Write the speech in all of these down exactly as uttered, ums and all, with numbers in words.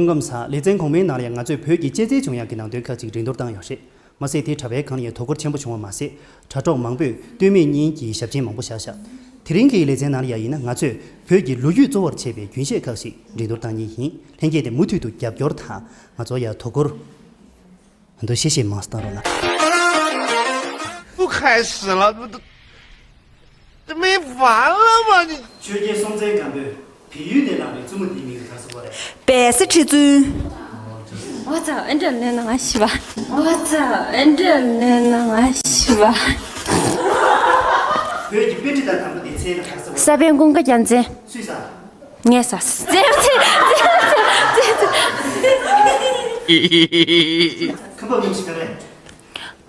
སྐུ་ཁམས་བཟང་། ལེ་ཚན་གོང་མའི་ནང་ལ་ཡང་ང་ཚོས་བོད་ཀྱི་གཅེས་འཛིན་བྱུང་ཡག་གི་ནང་དོན་ཁག་ཅིག་རིན་བསྡུར་བཏང་ཡོད་རེད། མ་ཟད་དེའི་དྲ་བའི་སྒང་ལ་ཡང་དོ་ཁུར་ཆེན་པོ་བྱུང་བ་མ་ཟད། དྲ་གྲོགས་མང་པོས་ལྟོས་མེད་གཉིས་ཀྱི་ཞབས་མཆན་མང་པོ་བཞག་ཤག་དེ་རིང་གི་ལེ་ཚན་ནང་ལ་ཡང་ཡིན་ན་ང་ཚོས་བོད་ཀྱི་ལོ་རྒྱུས་གཙོ་བོར་བྱས་པའི་རྒྱུན་ཤེས་ཁག་ཞིག་རིན་བསྡུར་བཏང་མཁན་ཡིན། ལྷན་རྒྱས་དེ་མུ་མཐུད་དུ་རྒྱབ་སྐྱོར་དང་ང་ཚོ་ཡང་དོ་ཁུར། ཨ་མདོ་བཤད་བཤད་མང་སུ་བཏང་རོགས་གནང་། 不开始了，这这没完了吗？你 ཆོས་རྒྱལ་སྲོང་བཙན་སྒམ་པོས་བལ་ཡུལ་ནས་བླངས་པའི་བཙུན་མོ་འདིའི་མིང་ག་རེ་ཟེར་བ་རེད། 白色七尊。 What's up? ཨེ་འདྲ་ལེན་ན་ང་ཤི་བ། What's up? ཨེ་འདྲ་ལེན་ན་ང་ཤི་བ། བོད་ཀྱི་དཔེ་ཁྲིད་དང་དང་པོ་དེ་མཚན་ལ་ག་རེ་ཟེར་བ་རེད། 三变功课讲真。 སུས་ཟ། ངས་ཟ། ཁམས་པ་མིང་ཞིག་ག་རེད།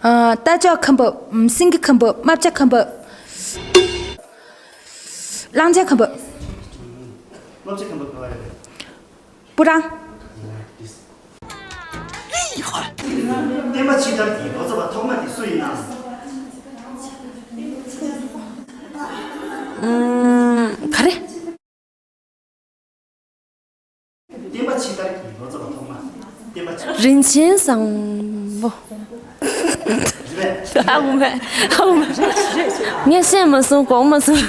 ཨ། རྟ་མཆོག་ཁམས་པ། སེང་གེ་ཁམས་པ། རྨ་བྱ་ཁམས་པ། གླང་ཆེན་ཁམས་པ། རྨ་བྱ་ཁམས་པ་ག་བ་རེད། སྤུ་རང་། བསྟན་པ་ཕྱི་དར་གྱི་ལོ་ཙཱ་བ་ཐོག་མ་དེ་སུ་ཡིན་ནམ། ཨུམ། ག་རེ། བསྟན་པ་ཕྱི་དར་གྱི་ལོ་ཙཱ་བ་ཐོག་མ། བསྟན་པ་ཕྱི། རིན་ཆེན་བཟང་པོ། རེད་པས། ཨ་ཁུ་མེ། ཨ་ཁུ་མེ། ངས་ཤེས་མ་སོང་། གོང་མ་སོང་།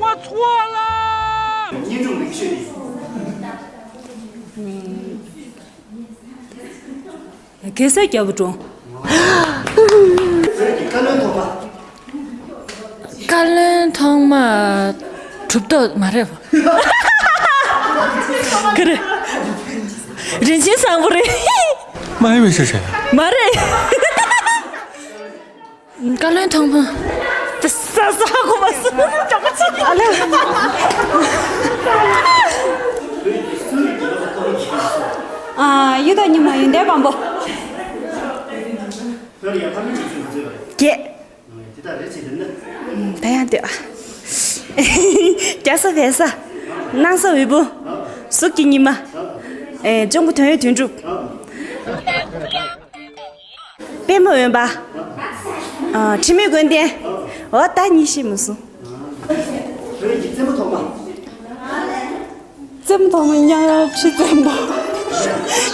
我错了。 བསྙེན་སྒྲུབ་རིག་ཤོས་དེ། གེ་སར་རྒྱལ་པོ་འགྲོ། བོད་ཀྱི་བཀའ་བློན་ཐོག་མ། བཀའ་བློན་ཐོག་མ། གྲུབ་ཐོབ་མ་རེད་པ། ག་རེ། རིན་ཆེན་བཟང་པོ་རེད། 没没事情。 མ་རེད། བཀའ་བློན་ཐོག་མ། ས་ས་གོ་མ་སོང་། ཨ་ལེ། ཨ། གཡུ་ཐོག་ཉི་མ། ཡོན་ཏན་སྒམ་པོ། བརྒྱད། ད་ཡང་འདོད། རྒྱ་བཟའ་བལ་བཟའ། སྣང་ས་འོད་འབུམ། གཟུགས་ཀྱི་ཉི་མ། ཨེ། ལྗང་གུ་དོན་ཡོད་དོན་གྲུབ། པདྨ་འོད་འབར། ཨ། དྲི་མེད་ཀུན་ལྡན། འོ། ད་གཉིས་ཤེས་མ་སོང་། བོད་ཀྱི་བཙན་པོ་ཐོག་མ། བཙན་པོ་ཐོག་མ་གཉའ་ཁྲི་བཙན་པོ།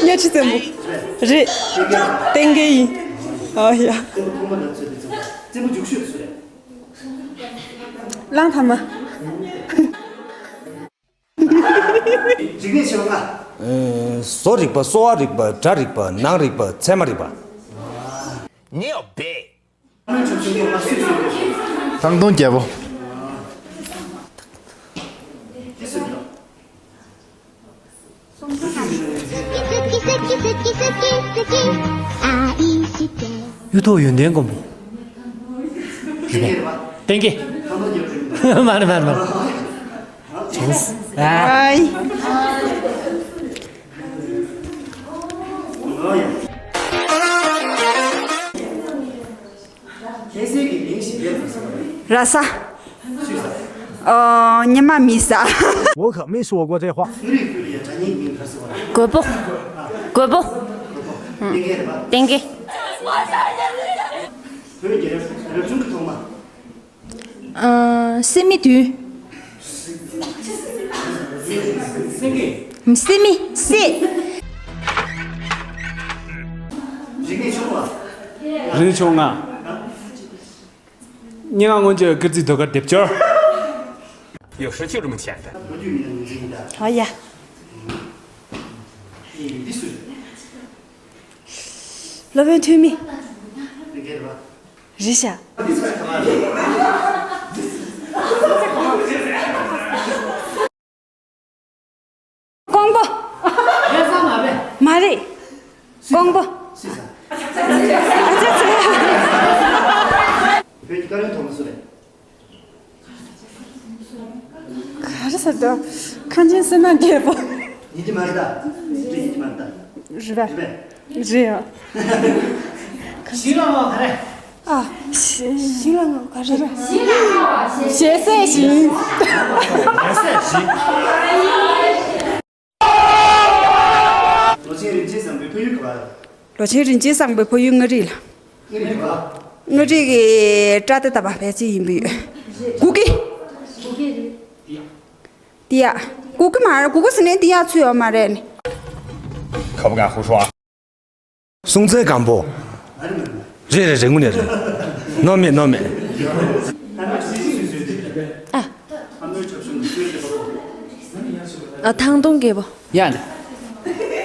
གཉའ་ཁྲི་བཙན་པོ། རེད། བསྟན་རྒྱལ་ཡིན། ཨ་ཡ། བཙན་པོ་ཐོག་མ་ལ་ཚོད་དེ་བཙན་པོ། བཙན་པོ་མཇུག་ཤོས་དེ་སུ་རེད། གླང་དར་མ། རིག་གནས་ཆེ་བ་ལྔ། ཨེ། བཟོ་རིག་པ། གསོ་བ་རིག་པ། སྒྲ་རིག་པ། ནང་རིག་པ། ཚད་མ་རིག་པ། ཉེ་བའི། ཐང་སྟོང་རྒྱལ་པོ། གཡུ་ཐོག་ཡོན་ཏན་མགོན་པོ། རེད་པས། བསྟན་རྒྱལ། མ་རེད། མ་རེད། མ་རེད། བྱུང་སོང་། ཨ། ཨའི། ར་ས། ཨོ། ཉི་མ་མི་ས། 我可没说过这话。རྒོད་པོ། རྒོད་པོ། བསྟན་རྒྱལ། བསྟན་རྒྱལ། ཨ། སད་མི་བདུན། སད་མི། སད། རིག་གནས་ཆུང་ང་། སྙན་ངག་སྔོན་བརྗོད། སྐར་རྩིས་ཟློས་གར། སྡེབ་སྦྱོར། 有时就这么简单。 ཨོ་ཡ། སློབ་དཔོན་ཐོན་མི། རེད་ཤག་ཀོང་པོ། མ་རེད། ཀོང་པོ། ཨ་ཙི་ཙི། བོད་ཀྱི་བཀའ་བློན་ཐོག་མ་སུ་རེད། ག་རེ་ཟེར་འདུག་ཁང་ཆེན་བསོད་ནམས་རྒྱལ་པོ། ཡིན་གྱི་མ་རེད་ད། ཡིན་གྱི་མ་རེད་ད། རེད་པས། རེད་པས། རེད་ཡ། ཞིང་ལ་མ་ག་རེ། ཨ། ཞིང་ལ་མ་ག་རེ་རེད། ཞེ་སའི་ཞིང་། ཞེ་སའི་ཞིང་། ལོ་ཆེན་རིན་ཆེན་བཟང་པོའི་ཕ་ཡུལ་ག་པར། ལོ་ཆེན་རིན་ཆེན་བཟང་པོའི་ཕ་ཡུལ་མངའ་རིས་ལ། མངའ་རིས་ག་པར། མངའ་རིས་ཀྱི་བཀྲ་ཤིས་དང་བ་ཕལ་ཆེར་ཡིན་པའི། གུ་གེ། གུ་གེ་རེད། ཏི་ཡ། གུ་གེ་མ་རེད། གུ་གེ་ཟེར་ནས་ཏི་ཡ་ཚུད་ཡོད་མ་རེད་ནི། 我不敢胡说啊。 སྲོང་བཙན་སྒམ་པོ། རེད་རེད་རེད། དངོས་གནས་རེད། ནོར་མེད་ནོར་མེད། ཨ། ཐང་སྟོང་རྒྱལ་པོ། ཡ་ལེ།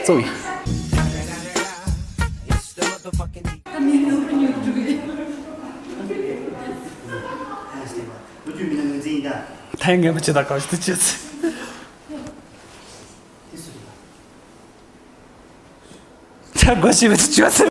གཙོ་ཡིན། ཐའི་ངན་པ་ཅི་ད་ག་ཞིག་ཏུ་བྱེད་ཚེ། ཆ་དགོས་ཞེས་པའི་བཅོས་ཚེ།